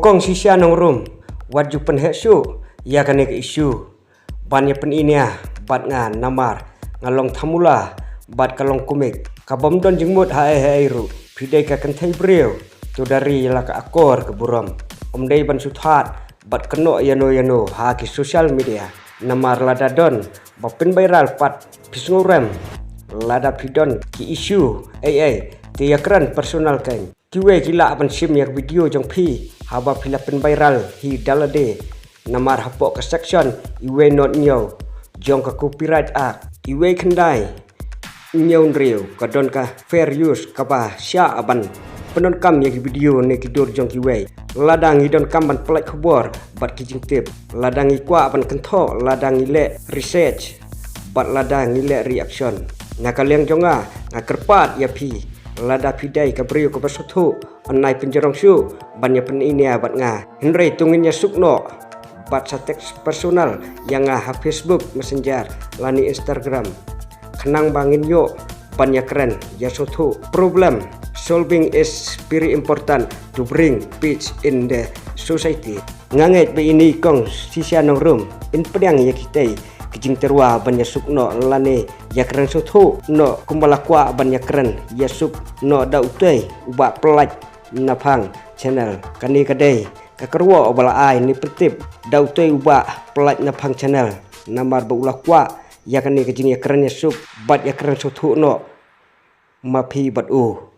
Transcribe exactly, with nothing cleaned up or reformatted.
Kong Shisha Nongrum, wat ju pynheh shuh ïa kane ka issue ban ïa pyni nia bad nga, namar nga long thamula bad ka long kumik. Ka bym don jingmut ha ei ha ei ruh. Phi dei ka kynthei briew, to da ri la ka akor ka burom. Ym dei ban shu thad bad kynnoh ïano ïano ha ki social media. Namar lada don ba pynviral pat, phi sngewrem. Lada phi don ki issue ei ei, te ïakren personal kein. Kiwei ki lah ban shim ïa ka video jong phi haba phi la pynviral hi da lade. Namar hapoh ka section iwei nod hynñiew jong ka Copyright Act, iwei khyndai hynñiew hynriew, ka don ka fair use, kaba shah ban pyndonkam ïa ki video ne ki dur jong kiwei. Lada ngi donkam ban pyllait khubor bad ki jingtip, lada ngi kwah ban kynthoh, lada ngi leh research bad lada ngi leh reaction. Na ka liang jong nga, nga kyrpad ïa phi, lada phi dei ka briew kaba sngewthuh, yn nai pynjrong shuh ban ïa pyni nia bad nga. Hynrei to ngin ïa suk noh bad sa text personal ïa nga ha Facebook Messenger lane Instagram, khnang ba ngin ïoh ban ïakren ïa sngewthuh. Problem solving is very important to bring peace in the society. Nga ngeit ba ine i Kong Shisha Nongrum in pdiang ïa kitei ki jingtyrwa ban ïa suk noh lane ïakren sngewthuh noh kumba la kwah ban ïakren ïa suk noh da utei u Bah Pyllait Naphang Channel. Kane ka dei ka kyrwoh ba la ai ne pyntip da utei u Bah Pyllait Naphang Channel, namar ba u la kwah ïa kane ka jingïakren ïa suk bad ïakren sngewthuh noh ma phi bad u.